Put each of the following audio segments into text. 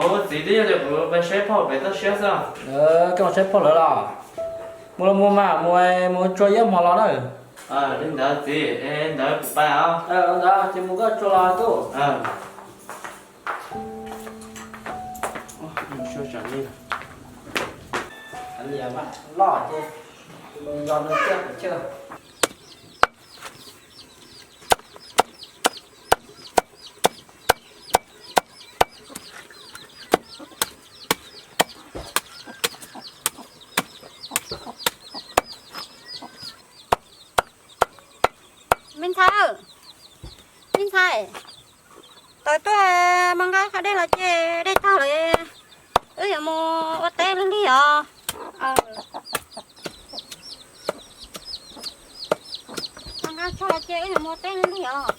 Ua txiv, twb yog tias kuv pais saib phauj pem toj siab xwb. Koj mus saib phauj lawv los? Mus los mus mas, mus mus tsuag ib hmo los na. Li ntawd txiv, ntawd kuv pais os. Ntawd ces mus koj tsuag los tuj. Loj ces yog no thiab kuv chawj. Me ntxhais, me ntxhais, tawm tuaj, mov nqa qhov dej los ces dej tag lawm, wb yuav mus ua teb lig lig os. Mov nqa tag los ces wb yuav mus ua teb lig lig os.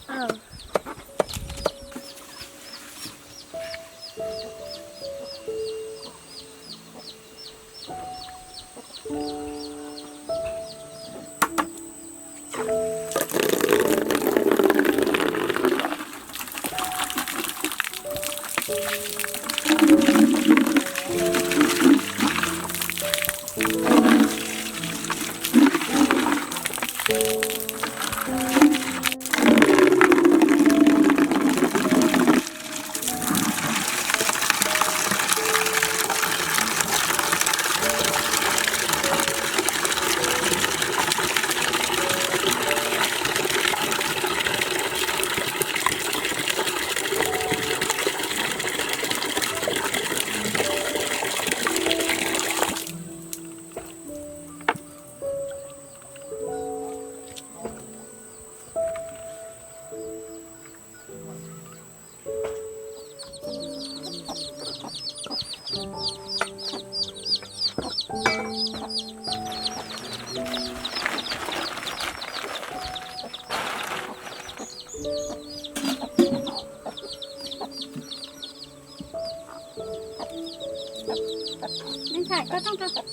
Me ntxhais, koj rooj rau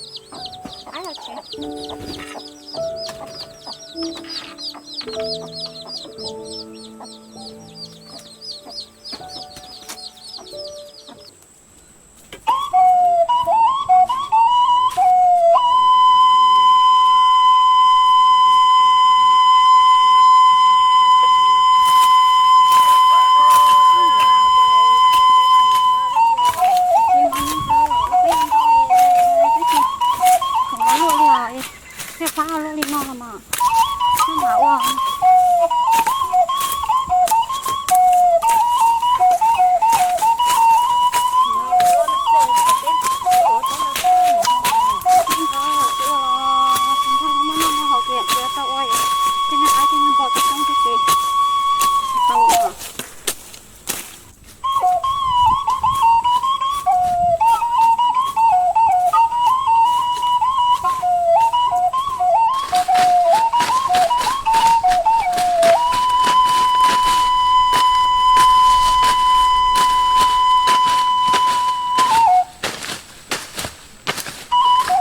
qab los tsev. Thiaj pab luaj li no mas, thiaj mam ua.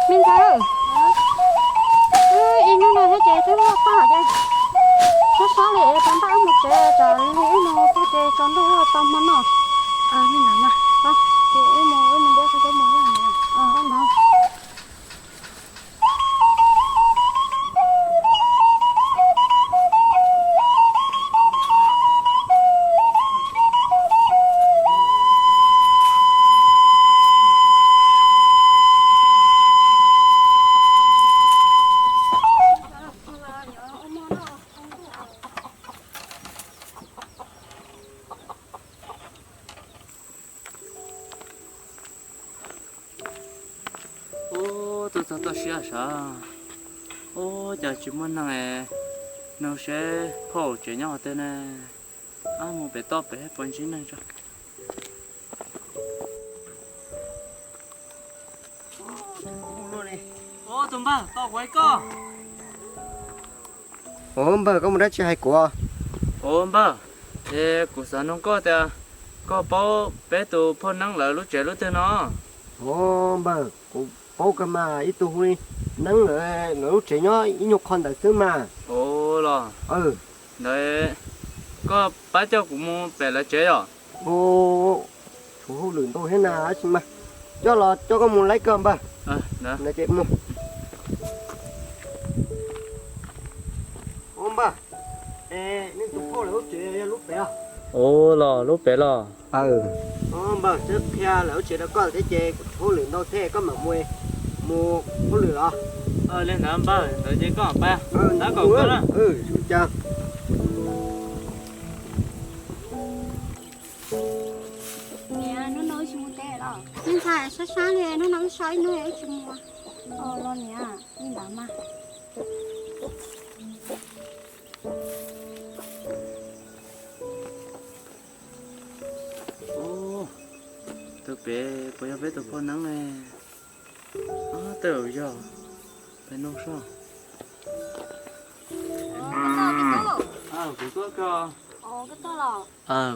Me ntxhais, ib hnub no thiab ces twb luaj tag ces sab sab li es tau npaj wb mus tsev, tsam li wb mus txog ces tsaus ntuj tau hmo noj. Ces wb mus, wb mus ntiab qhov cub mus na. Ub, tuaj txog toj siab sav. Ub, cas tsis muaj neeg es nug seb phauj tsev nyob qhov twg ne. Ab, mus pem toj pem pom ntsib neeg tso. Ub, tus npawg, tos kuv ib koj. Ub, npawg, koj mus dab tsi hais kuv? Ub, npawg, es kuv xav nug koj tias koj paub peb tus phauj Neeb lawv lub tsev lub twg no? Ub, npawg, kuv paub kawg mas, ib tug hu li Neeb lawv, lawv lub tsev nyob ib nyuag qho ntawd xwb mas. Ub los, ntawd koj pab coj kuv mus pem lawv tsev yom. Ub, Tshuav hauj lwm ntau thiab na, tab sis mas coj los coj koj mus laib koj npawg. Ua npawg, nej tus phauj lawv lub tsev yog lub pem los? Ua los lub pem los? Npawg, twb qhia lawv lub tsev rau koj thiab ces kuv tshuav hauj lwm ntau thiab, koj mam mus, mus hauj lwm los? Li ntawd npawg, ntawd ces koj pab, tab kom koj na. Niam, hnub no wb tsis mus teb los? Me ntxhais, sab sab li, hnub no wb so ib hnub wb tsis mus. Los niam, li ntawd mas. Tus pem puas yog peb tus phauj Neeb ne? Tej zaum yog, peb nug seb. Kuv tuaj kawg,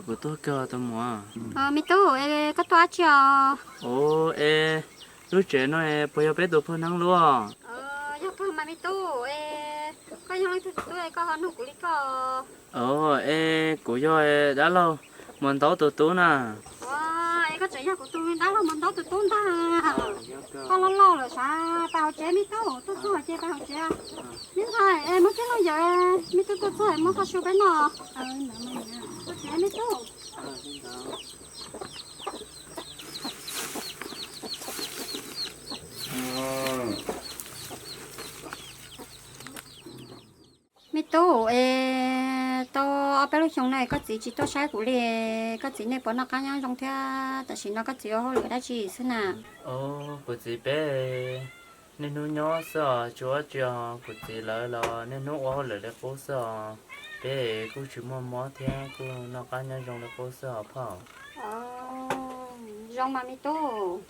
kuv tuaj kawg tus muam. Me tub, koj tuaj dab tsi os? Ua, es lub tsev no puas yog peb tus phauj Neeb lub? Yog kawg mas me tub, es koj yog leej twg tus tub es koj ho nug kuv li koj? Es kuv yog dab laug Muas Ntaub tus tub na. Es koj tseem yog kuv tus dab laug Muas Ntaub tus tub ntag. Koj loj loj lawm sav, pais hauv tsev me tub, tuaj txog ces pais hauv tsev. Me ntxhais, es muab tib lub yawm, me tub tuaj txog muab koj su peb noj. Tuaj tsev me tub. Me tub, es tau ob peb lub xyoo no koj txiv tsis tuaj saib kuv li, koj txiv nej puas noj qab nyob zoo thiab tam sim no koj txiv ua hauj lwm dab tsi xwb na? Kuv txiv peb niaj hnub nyob xwb os, tsis ua dab tsi os, kuv txiv lawv los niaj hnub ua hauj lwm li qub xwb os. Peb kuj tsis muaj mob thiab kuj noj qab nyob zoo li qub xwb os phauj. Zoo mas me tub.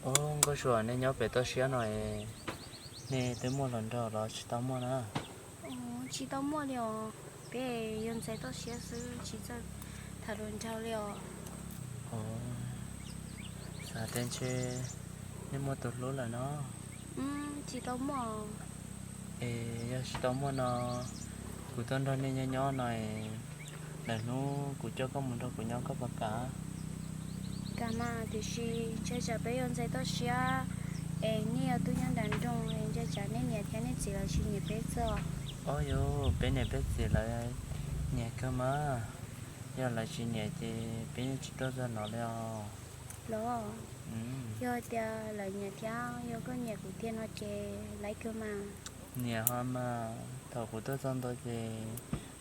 Ub, Nkauj Sua, nej nyob pem toj siab no, nej twb muaj hluas nraug los tsis tau muaj na? Tsis tau muaj li os, peb yuav ntxais toj siab xwb tsis txawj tham hluas nraug li os. Xav tias ntshe nej muaj tus hlub lawm no. Tsis tau muaj. Es yog tsis tau muaj no, kuv tuaj nrog nej nyob nyob no, lwm hnub kuv coj koj mus nrog kuv nyob koj puas kam? Kam mas, tiam sis ntshai tsam peb yuav ntxais toj siab es nej yog tub nyob nram nroog, ntshai tsam nej niam thiab nej txiv lawv tsis nyiam peb xwb. Ob, yog peb niam peb txiv lawv nyiam kawg mas, yog lawv tsis nyiam ces peb yeej tsis tuaj txog no li os. Los, yog tias lawv nyiam thiab yog koj nyiam kuv tiag no ces laib kawg mas. Nyiam ho mas, thaum kuv tuaj txog ntua ces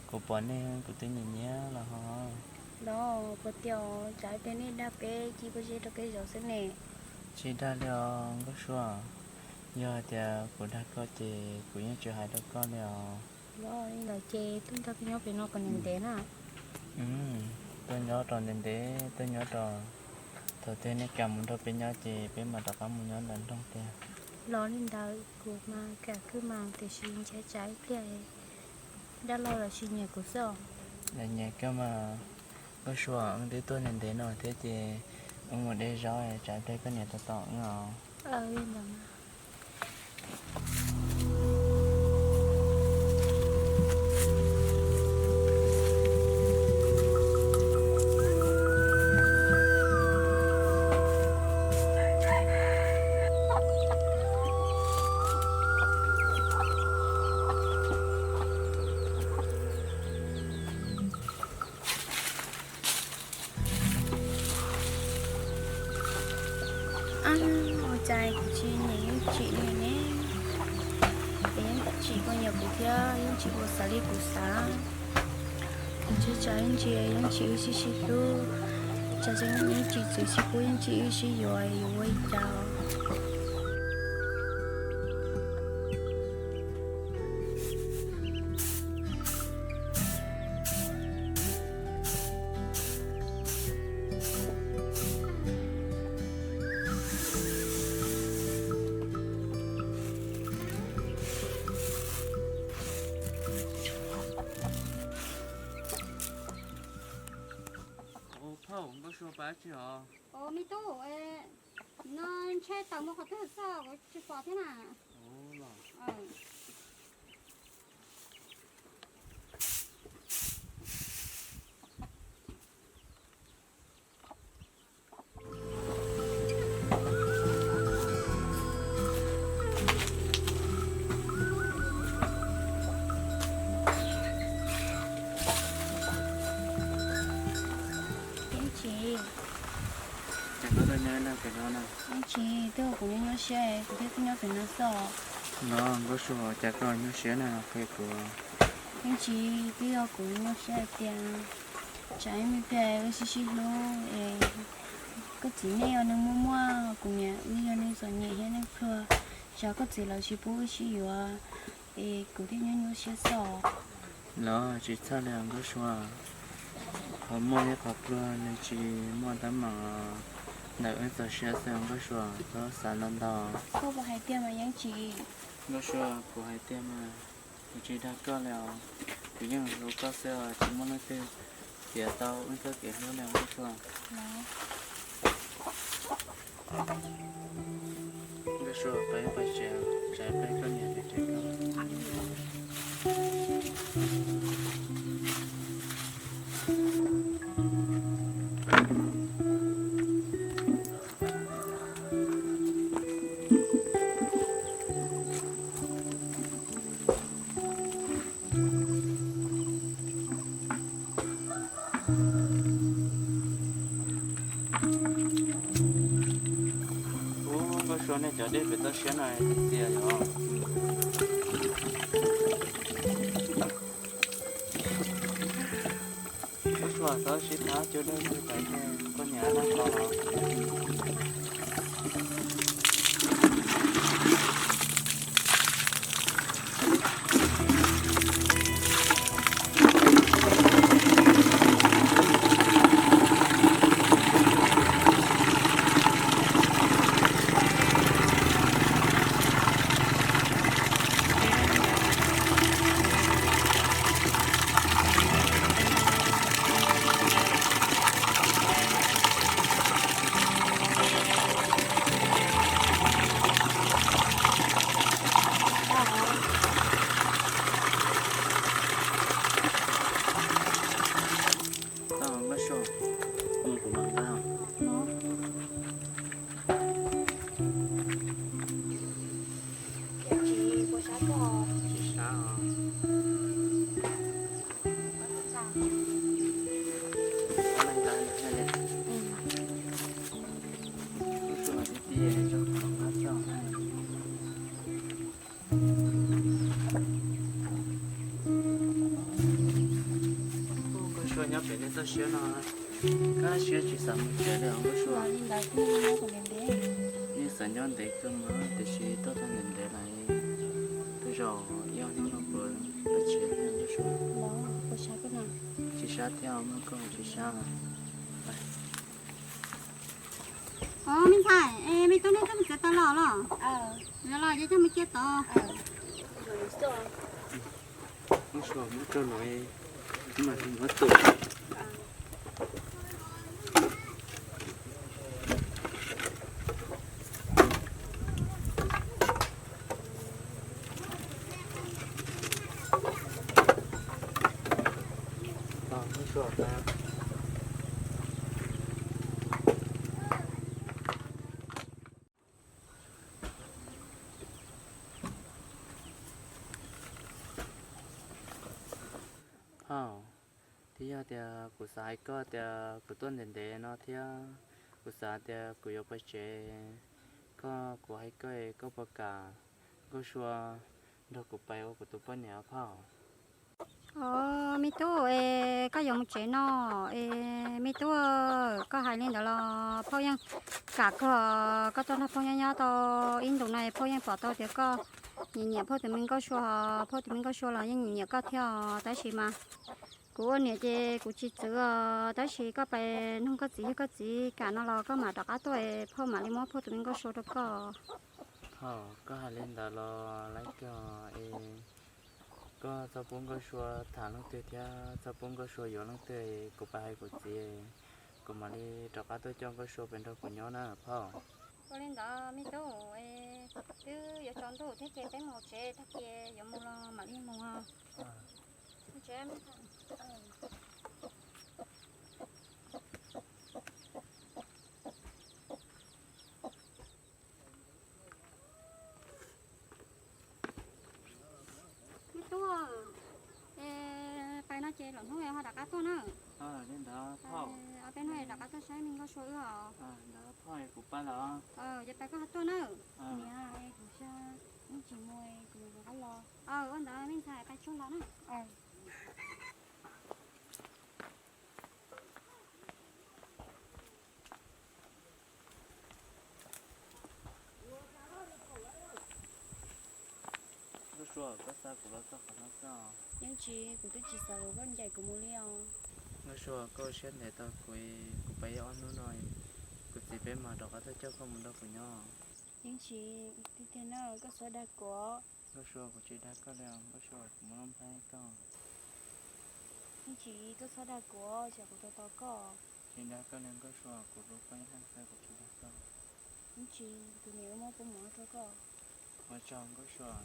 kuv pom nej kuv twb nyiam nyiam los ho. Los puas tias, tsam tias nej dag peb cia peb zeb rau peb zov xwb ne. Tsis dag li os Nkauj Sua, yog hais tias kuv dag koj ces kuv yeej tsis hais rau koj li os. Los li ntawd ces tuaj nrog peb nyob pem no kom ntev ntev na. Tuaj nyob rau ntev ntev, tuaj nyob rau thaum twg nej kam mus nrog peb nyob ces peb mam rov qab mus nyob nram nroog tiag. Los li ntawd kuv mas kam kawg mas, tiam sis ntshai tsam ib pliag dab laug lawv tsis nyiam kuv xwb os. Lawv nyiam kawg mas, Nkauj Sua, wb twb tuaj ntev ntev no thiab ces wb mus de zaub tsam ib pliag koj niam tos tos wb os. Ua cas kuv tsis nyiam Yeej Tsim li ne? Es Yeej Tsim puas nyiam kuv thiab Yeej Tsim puas xav li kuv xav? Kuv ntshai tsam ib ntsis Yeej Tsim wb sib sib hlub, tsam Yeej Tsim txwv sib pub Yeej Tsim wb sib yuav yuav ua li cas. Ua tsi os? Me tub, no ntshe tawm mus qhov twg xwb kuv tsis pom thiab na. Yeej tsis, cas koj tuaj nyob no pem no na? Yeej tsis, twb ua kuv nyuaj nyuaj siab kuv thiaj tuaj nyob pem no xwb. No Nkauj Sua, cas koj nyuaj siab na, qhia kuv. Yeej tsis, twb ua kuv nyuaj siab hais tias tsam ib me pliag wb sib sib hlub es koj txiv nej yog neeg muaj muaj, kuv niam wb yog neeg txom nyem thiab neeg pluag, tsam koj txiv lawv tsis pub wb sib yuav es kuv thiaj nyuaj nyuaj siab xwb. Los tsis txhawj li Nkauj Sua, qhov muaj thiab qhov pluag nws tsis muaj teeb meem os, ntawm wb txaus siab xwb Nkauj Sua, txhob xav ntau ntau. Koj puas hais tiag mas Yeej tsis? Nkauj Sua, kuv hais tiag mas, kuv tsis dag koj li os. Kuv yeej hlub koj xwb os, tsis muaj leej twg tiav tau wb txoj kev hlub li Nkauj Sua. Nkauj Sua, peb pais tsev, tsam peb koj niam tsev koj. Ub, Nkauj Sua, nej cov dej pem toj siab no txias yom. Nkauj Sua, txhob sib tham, coj dej pem, koj niam noj tau los. Tau, Nkauj Sua, mus kuv mam nqa. Tsis sab os. Nkauj Sua, tib tib zoo qhov nqa txog. Nkauj Sua, nyob pem nej toj siab no, kaj siab tsis xav mus tsev li os Nkauj Sua. Nej xav nyob ntev kawg mas, tiam sis tuaj tau ntev ntev lawm, tej zaum ib ob hnub no puas pais tsev thiab Nkauj Sua. Tsis sab thiab, muaj koj tsis sab. Os, me ntxhais, me tub, nej coj mus txiav taws los los? Los los, coj mus cia tod. Nkauj Sua, muab rau no, mam li muab tua. Phauj, twb yog tias kuv xav hais koj tias kuv tuaj ntev ntev no thiab, kuv xav tias kuv yuav pais tsev, koj, kuv hais koj es koj puas kam Nkauj Sua nrog kuv pais ua kuv tus poj niam phauj? Os, me tub, es koj yuav mus tsev no, es me tub, koj hais li ntawd los phauj yeej kam kawg. Koj tuaj nrog phauj nyob nyob tau ib ntus no, phauj yeej pom tau tias koj nyiam nyiam phauj tus me Nkauj Sua, phauj tus me Nkauj Sua los yeej nyiam nyiam koj thiab os. Tab sis mas kuv ua niam ces kuv tsis txwv os, tab sis koj pais nug koj txiv, yog koj txiv kam no los koj mam rov qab tuaj es phauj mam li muab phauj tus me Nkauj Sua rau koj. Phauj, koj hais li ntawd los laib kiag es koj txhob pub Nkauj Sua tham leej twg thiab txhob pub Nkauj Sua yuav leej twg, kuv pais hais kuv txiv, kuv Kuv mam li rov qab tuaj coj Nkauj Sua pem nrog kuv nyob na phauj. Ua li ntawd me tub, twb yuav tsaus ntuj thiab ces peb mus tsev tag kis yuav mus los mam li mus. Me tub, es pais no ces lwm hnub ho rov qab tuaj na. Li ntawd phauj. Ob peb hnub rov qab tuaj saib me Nkauj Sua wb os. Ntawd phauj, kuv pais lawm. Ces pais koj ho tuaj na. Niam, kuv xyov yeej tsis mus, kuv yuav rov qab los. Ua ntawd me ntxhais pais tsuag los na. Nkauj Sua, koj xa kuv los txog qhov no xwb os? Yeej tsis, kuv twb tsis xav kom koj ncaim kuv mus li os. Nkauj Sua, koj ua siab ntev tau kuv, kuv pais ib ob hnub no, kuv txiv peb mam rov qab tuaj coj koj mus nrog kuv nyob. Yeej tsis, tiag tiag na, koj txhob dag kuv. Nkauj Sua, kuv tsis dag koj li os Nkauj Sua, kuv muaj lub nplhaib koj. Yeej tsis, koj txhob dag kuv, tsam kuv tos tos koj. Tsis dag koj li Nkauj Sua, kuv hlub koj ib leeg xwb, kuv tsis dag koj. Yeej tsis, tus niam wb muab pob mov rau koj. Ua tsaug Nkauj Sua.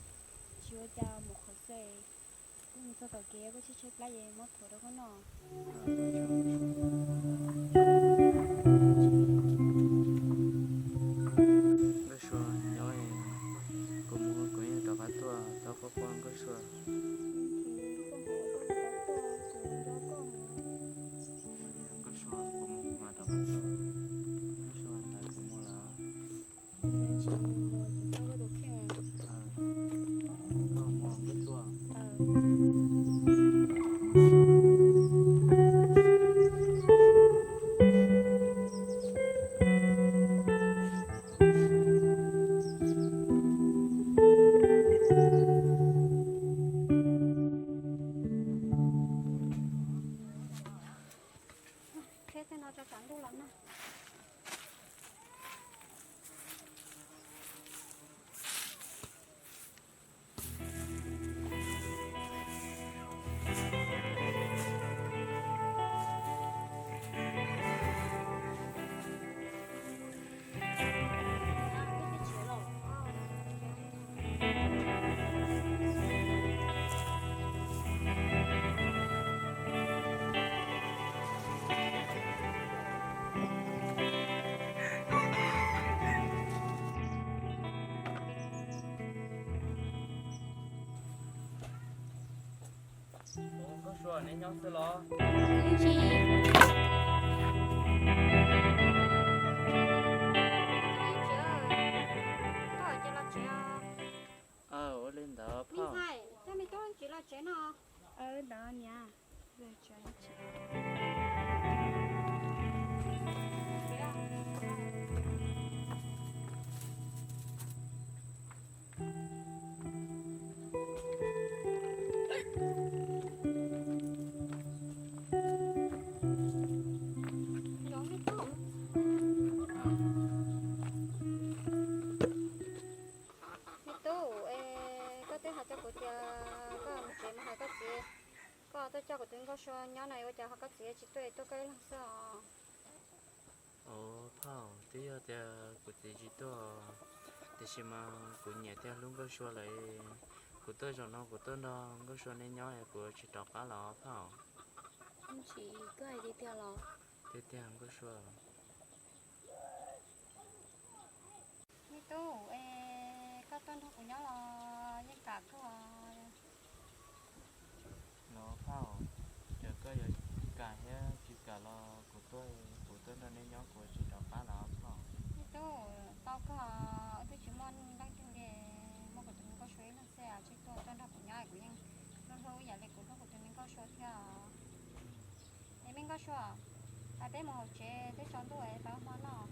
Tsis ua cas, mus qhov xwb. Wb mus txog tom kev koj tshaib tshaib plab ces muab thuav rau koj noj. Nkauj Sua, nyob, kuv mus kuv yeej rov qab tuaj, thov koj pab Nkauj Sua. Nkauj Sua, kuv mus kuv mam rov qab tuaj. Nkauj Sua, ntawd kuv mus lawm. Thiab tej no tso tsam ntuj los na. Nkauj Sua, neb nyob xwb los? Yeej tsis. Koj ces los tsev os. Ua li ntawd phauj. Me ntxhais, coj me tub txiv los tsev no. Ntawd niam. Me tub, es koj twb hais rau kuv tias koj mus tsev mus hais koj txiv, koj tuaj coj kuv tus Nkauj Sua nyob no ua cas ho koj txiv tsis tuaj, tuaj koj ib leeg xwb os? Ov, phauj, twb yog tias kuv txiv tsis tuaj, tiam sis mas kuv nyiam thiab hlub Nkauj Sua lawm. Kuv tuaj zaum no kuv tuaj nrog Nkauj Sua neb nyob es kuv tsis rov qab los phauj. Tsis, koj hais tiag tiag los? Tiag tiag Nkauj Sua. Me tub, es koj tuaj nrog kuv nyob los yeej kam koj. Los phauj, txawm koj yuav kam thiab tsis kam los kuv tuaj, kuv tuaj nrog neb nyob kuv tsis rov qab los phauj. Me tub, tau koj, wb twb tsis muaj leej twg li, muaj kuv tus me Nkauj Sua ib leeg xwb, tsis tuaj, tuaj nrog kuv nyob kuv yeej hlub hlub ib yam li kuv hlub kuv tus me Nkauj Sua thiab. Es me Nkauj Sua, peb mus hauv tsev, twb tsaus ntuj es peb ua hmo noj.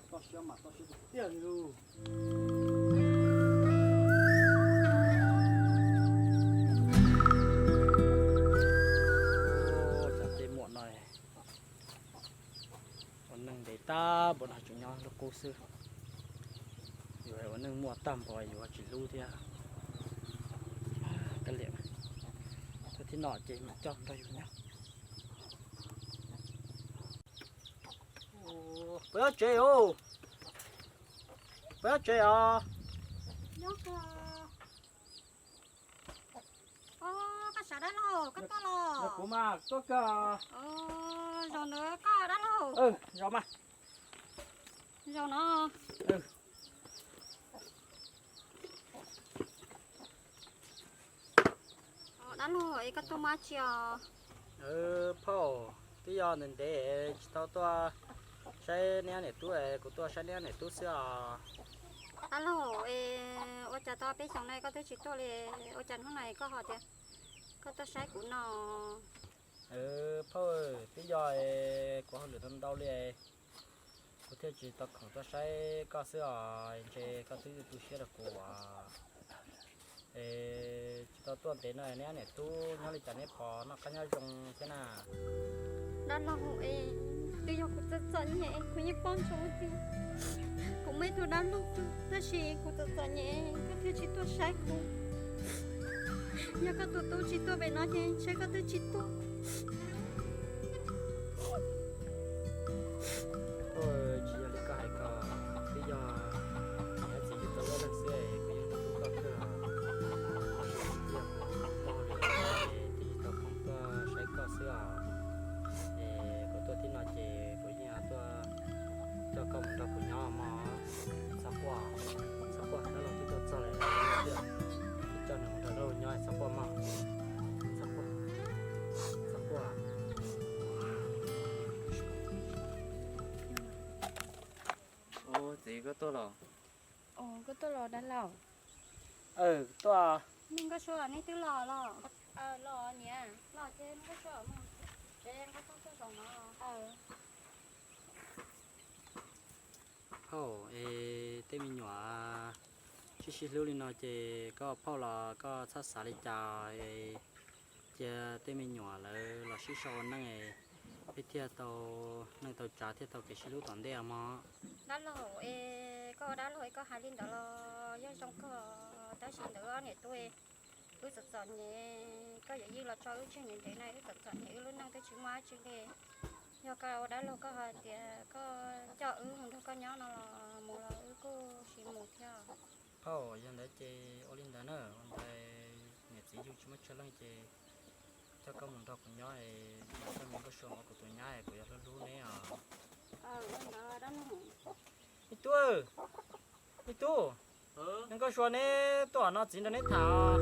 Toj siab mas toj siab tiag tiag li lauj. Cov tej muam no ua neej ntev tag npaum no tseem nyob lub qub xwb. Yus ua neej muaj tag npaum yus tsis hlub thiab. Kab liam, thaum thib no ces mam coj nrog yus nyob. Puas nyob tsev os? Puas nyob tsev os? Koj sawv dab laug, koj tuaj los? Kuv mas tuaj kawg. Zaum ntawd koj dab laug? Zaum mas. Zaum no. Dab laug, es koj tuaj muaj dab tsi os? Phauj, twb yog ntev ntev tsis tau tuaj saib neb niam tub, kuv tuaj saib neb niam tub xwb os. Dab laug, es ua cas tau peb xyoos no koj twb tsis tuaj li, ua cas hnub no koj ho tias koj tuaj saib kuv no? Phauj, twb yog kuv hauj lwm ntau ntau li, kuv thiaj tsis tau khoom tuaj saib koj xwb os, ntshe koj twb tu siab rau kuv os. Es tsis tau tuaj ntev no, neb niam tub nyob li cas, neb puas noj qab nyob zoo thiab na? Dab laug, es twb yog kuv txom txom nyem, kuv yeej paub ntsoov tias kuv muaj ib tug dab laug, tab sis kuv txom txom nyem koj thiaj tsis tuaj saib kuv. Yog koj tus tub tsis tuaj pem no ces ntshe koj twb tsis tuaj. Tsis yog li koj hais ko, twb yog niam txiv tsis tau ua neej xwb, kuv yeej hlub koj kawg. Tab sis kuv twb yog kuv muaj hauj lwm, twb tsis tau khoom tuaj saib koj xwb os. Es kuv tuaj tib no ces kuv yeej tuaj coj koj mus nrog kuv nyob mog. Txhob quaj, txhob quaj, dab laug twb tuaj txog lawm, twb coj nws mus nrog dab laug nyob, txhob quaj mog. Txhob quaj, txhob quaj. Ua txiv, koj tuaj los? Koj tuaj los dab laug? Tuaj. Niam Nkauj Sua, neb twb los los? Los niam, los ces Nkauj Sua mus tsev, Nkauj Sua tuaj zaum no. Phauj, es tej me nyuam sib sib hlub li no ces koj phauj los koj txhob xav li cas, cia tej me nyuam lawv los sib sau ua neej, peb thiaj tau neej tau tsav, thiaj tau kev sib hlub tom ntej mog. Dab laug, es koj ua dab laug es koj hais li ntawd los yog zoo kawg, tab sis ntawd ob niam tub, wb txom txom nyem, koj yuav yij los tso wb tseg ntev ntev na, wb txom txom nyem, wb lub neej twb tsis muaj dab tsi li. Yog koj ua dab laug koj hais tias koj coj wb mus nrog koj nyob no los mus los wb kuj sim mus thiab. Phauj, yog ntawd ces ua li ntawd na, ua ntawd niam txiv yug tsis muaj tsawg leej ces coj koj mus nrog kuv nyob, es koj me Nkauj Sua ua kuv tus nyab es kuv yuav hlub hlub neb os. Me tub, me tub, Nkauj Sua neb tuaj no txiv nrog neb tham.